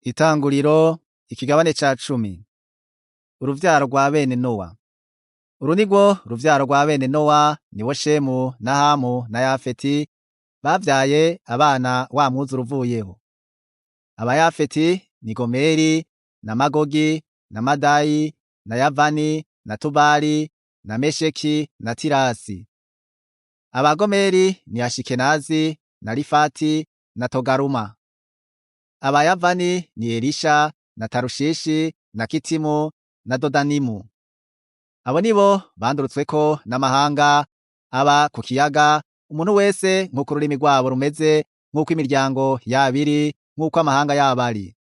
Itanguriro ikigabane ca 10. Uruvyaro rwa bene Nowa. Uru nirwo ruvyaro rwa bene Nowa, nibo Shemu na Hamu na Yafeti bavyaye abana wa mwuzure uvuyeho. Abayafeti ni Gomeri na Magogi na Madayi na Yavani na Tubali na Mesheki na Tirasi. Abagomeri ni Ashikenazi na Rifati na Togaruma. Abayavani ni Elisha na Tarushishi na Kitimu na Dodanimu. Abo nibo bandurutsweko n'amahanga aba ku kiyaga, umuntu wese nk'uko ururimi rwabo rumeze, nk'uko imiryango yabo iri, nk'uko amahanga yabo ari.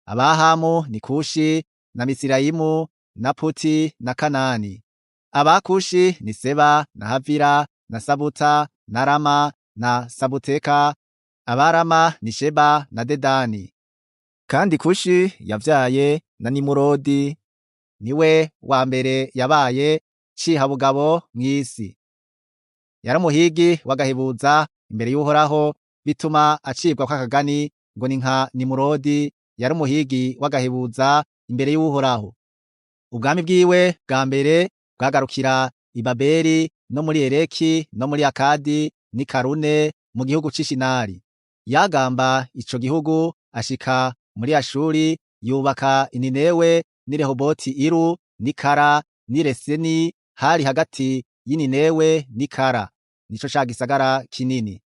Abahamu ni Kushi na Misirayimu na Puti na Kanani. Abakushi ni Seba na Havila na Sabuta na Rama na Sabuteka. Abarama ni Sheba na Dedani. Kandi Kushi yavyaye na Nimurodi, niwe wa mbere yabaye cihabugabo mw'isi. Yari umuhigi w'agahebuza imbere y'Uhoraho, bituma acibwa kw'akagani ngo ni nka Nimurodi, yari umuhigi w'agahebuza imbere y'Uhoraho. Ubwami bwiwe bwa mbere bwagarukira i Babeli no muri Ereki no muri Akadi n'i Karune mu gihugu c'Ishinari. Yagamba ico gihugu ashika muri Ashuri, yubaka Ininewe n'i Rehoboti Iru n'i Kara n'i Reseni, hari hagati y'Ininewe n'i Kara, nico ca gisagara kinini.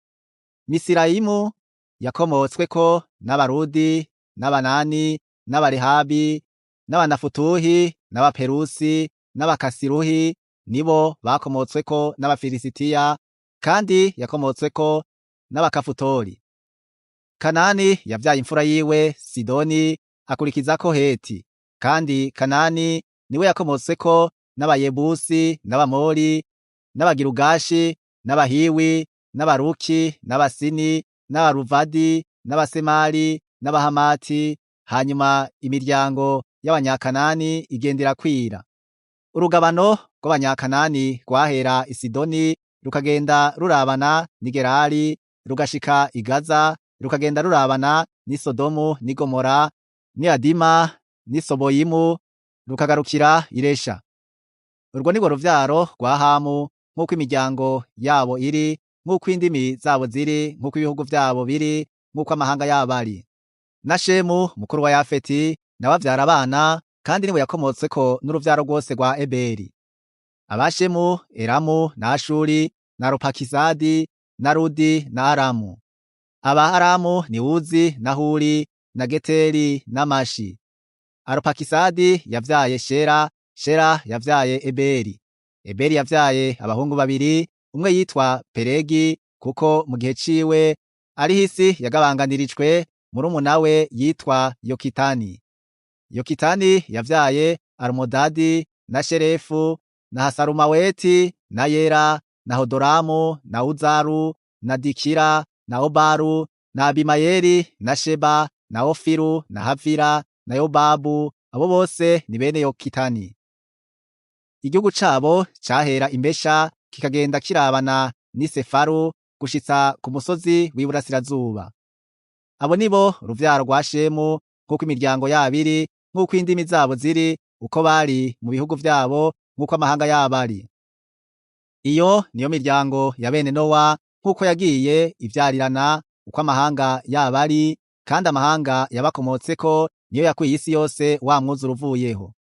Misirayimu yakomotsweko n'Abarudi n'Abanani n'Abarehabi n'Abanafutuhi n'Abaperusi n'Abakasiruhi, nibo bakomotsweko n'Abafilisitiya, kandi yakomotsweko n'Abakafutori. Kanani yavyaye imfura yiwe Sidoni, akurikizako Heti. Kandi Kanani niwe yakomotsweko n'Abayebusi n'Abamori n'Abagirugashi n'Abahiwi n'Abaruki n'Abasini n'Abaruvadi n'Abasemari n'Abahamati. Hanyuma imiryango y'Abanyakanani igendera kwira. Urugabano rw'Abanyakanani rwahera i Sidoni rukagenda rurabana n'i Gerari, rugashika i Gaza, rukagenda rurabana n'i Sodomu n'i Gomora n'i Adima n'i Soboyimu, rukagarukira i Lesha. Urwo nirwo ruvyaro rwa Hamu, nk'uko imiryango yabo iri, nk'uko indimi zabo ziri, nk'uko ibihugu vyabo biri, nk'uko amahanga yabo ari. Na Shemu mukuru wa Yafeti nawe avyara abana, kandi niwe yakomotsweko n'uruvyaro rwose rwa Eberi. Abashemu, Elamu na Ashuri na Arupakisadi na Ludi na Aramu. Aba Aramu ni Uzi na Huri na Geteri na Mashi. Arupakisadi yavyaye Shera, Shera yavyaye Eberi. Eberi yavyaye abahungu babiri, umwe yitwa Pelegi kuko mu gihe ciwe ariho isi yagabanganirijwe, murumuna we yitwa Yokitani. Yokitani yavyaye Almodadi na Sherefu na Hasarumaweti na Yera na Hodoramu na Uzaru na Dikira na Obaru na Abimayeli na Sheba na Ofiru na Havila na Yobabu. Abo bose ni bene Yokitani. Igihugu cabo cahera Imesha kikagenda kirabana n'i Sefaru gushitsa ku musozi w'iburasirazuba. Abo nibo ruvyaro rwa Shemu, nk'uko imiryango yabo iri, nk'uko indimi zabo ziri, uko bari mu bihugu vyabo, nk'uko amahanga yabo ari. Iyo niyo miryango ya bene Nowa, nk'uko yagiye ivyarirana, uko amahanga yabo ari, kandi amahanga yabakomotseko niyo yakwiye isi yose wa mwuzure uvuyeho.